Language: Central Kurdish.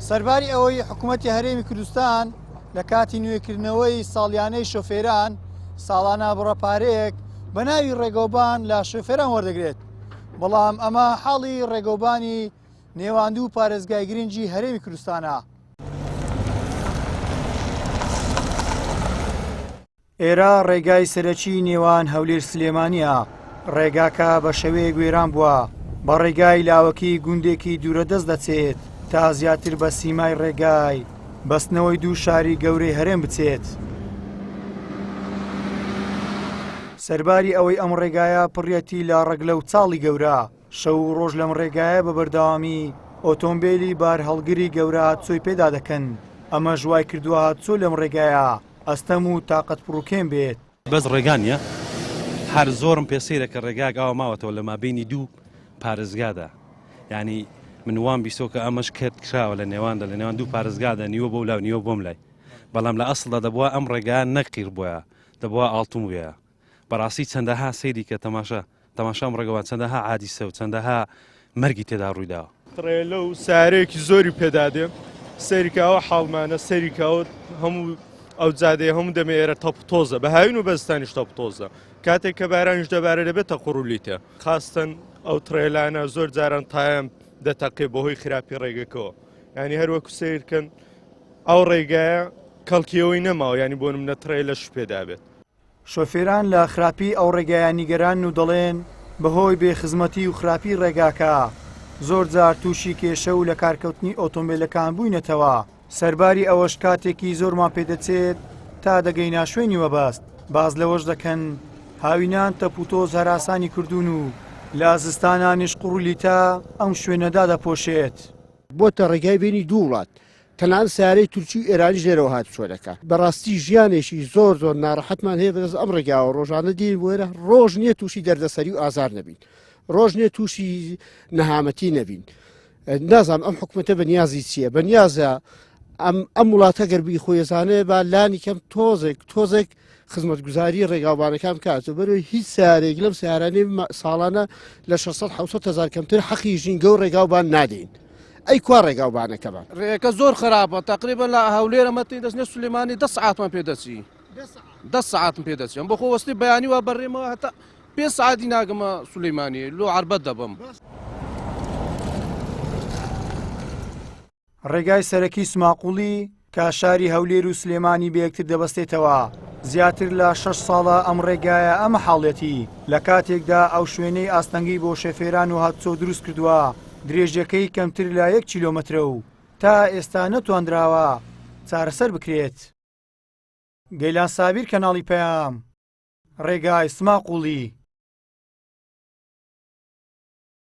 سەرباری ئەوەی حکوومەتی هەرێمی کوردستان لە کاتی نوێکردنەوەی ساڵیانەی شۆفێران ساڵانە بڕە پارەیەک بە ناوی ڕێگەوبان لە شۆفێران وەردەگرێت بەڵام ئەمە حاڵی ڕێگەوبانی نێوان دوو پارێزگای گرنگی هەرێمی کوردستانە. ئێرە ڕێگای سەرەکی نێوان هەولێر سلێمانیە، ڕێگاکە بە شێوەیەک وێران بووە بە ڕێگای لاوەکی گوندێکی دوورەدەست دەچێت تا زیاتر بە سیمای ڕێگای بەستنەوەی دوو شاری گەورەی هەرێم بچێت. سەرباری ئەوەی ئەم ڕێگایە پڕیەتی لە ڕەگلە و چاڵی گەورە، شەو و ڕۆژ لەم ڕێگایە بە بەردەوامی ئۆتۆمبێلی بارهەڵگری گەورە هاتوچۆی پێدا دەکەن، ئەمەش وایکردووە هاتوچۆ لەم ڕێگایە ئەستەم و تاقەت پڕوکێن بێت. بەس ڕێگا نیە هەر زۆرم پێ سەیرە کە ڕێگایەک ئاوا ماوەتەوە لە مابینی دوو پارێزگادا یانی من وام بیستۆ کە ئەمەش کەرت کراوە لە نێواندا لە نێوان دوو پارێزگادا نیوە بۆ لاو نیوە بۆم لای بەڵام لە ئەسڵدا دەبووە ئەم ڕێگا نەک قیر بۆیە دەبووە ئاڵتون بووە بەڕاستی چەندەها سەیری کە تەماشا تەماشا ئەم ڕێگەوان چەندەها عادیسە و چەندەها مەرگی تێدا ڕوویداوە. تڕێلە و سارەیەکی زۆری پێدادێ سەیری کە ئەوە حاڵمانە سەیری کە ئەوە هەموو ئەو جادەیە هەموو دەمێ ئێرە تەپ و تۆزە بە هاوین و بەزستانیش تەپ و تۆزە کاتێک کە بارانیش دەبارێ دەبێتە قوڕ و لیتە خاستەن ئەو تڕێلانە زۆر جاران تایان دەتەقێ بەهۆی خراپی ڕێگەکەوە یعنی هەر وەکو سەیرکەن ئەو ڕێگایە کەڵکی ئەوەی نەماوە یعنی بۆ نمونە تڕێلەش پێدابێت. شۆفێران لە خراپی ئەو ڕێگایە نیگەرانن و دەڵێن، بەهۆی بێ خزمەتی و خراپی ڕێگاکە زۆر جار تووشی کێشە و لەکارکەوتنی ئۆتۆمبێلەکان بووینەتەوە، سەرباری ئەوەش کاتێکی زۆرمان پێدەچێت تا دەگەینە شوێنی مەبەست، باس لەوەش دەکەن هاوینان تەپوتۆز هەراسانی کردوون و لە زستانانیش قوڕ و لیتە ئەم شوێنە دادەپۆشێت. بۆتە ڕێگای بینی دوو وڵات، تەنانەت سەیارەی تورکی و ئێرانیش لێرەوە هاتوچۆ دەکا. بەڕاستی ژیانێکی زۆر زۆر ناڕەحەتمان هەیە بەدەست ئەم ڕێگاوە ڕۆژانە دێین بۆ ئێرە ڕۆژ نییە تووشی دەردەسەری و ئازار نەبین ڕۆژ نییە تووشی نەهامەتی نەبین نازانم ئەم حکومەتە بە نیازی چییە بە نیازە ئەم ئەم وڵاتە گەربی خۆیزانێ با لانی کەم تۆزێک تۆزێک خزمەتگوزاری ڕێگاوبانەکان بکات و بەرەوەی هیچ سیارێک لەم سیارانەی ساڵانە لە 600 700 هزار کەمتر حەقی ژینگە و ڕێگاوبان نادەین. ئەی کوا ڕێگاو بانەکەمان. ڕێگەکە زۆر خراپە تەقریبەن لە هەولێرە مەتین دەچنە سلێمانی دە سەعاتمان پێ دەچی دە سەعاتم پێ دەچی ئەم بۆ خۆ وەستی بەیانی وا بەڕێمەوە هەتا پێ سەعاتی ناگەمە سلێمانی لۆ عەربەت دەبم. ڕێگای سەرەکی سماقوڵی کە شاری هەولێر و سلێمانی بەیەکتر دەبەستێتەوە، زیاتر لە شەش ساڵە ئەم ڕێگایە ئەمە حاڵیەتی، لە کاتێکدا ئەو شوێنەی ئاستەنگی بۆ شۆفێران و هاتوچۆ دروست کردووە درێژیەکەی کەمتر لە یەک کیلۆمەترە و تا ئێستا نەتواندراوە چارەسەر بکرێت. گەیلان سابیر کەناڵی پەیام، ڕێگای سماقوڵی.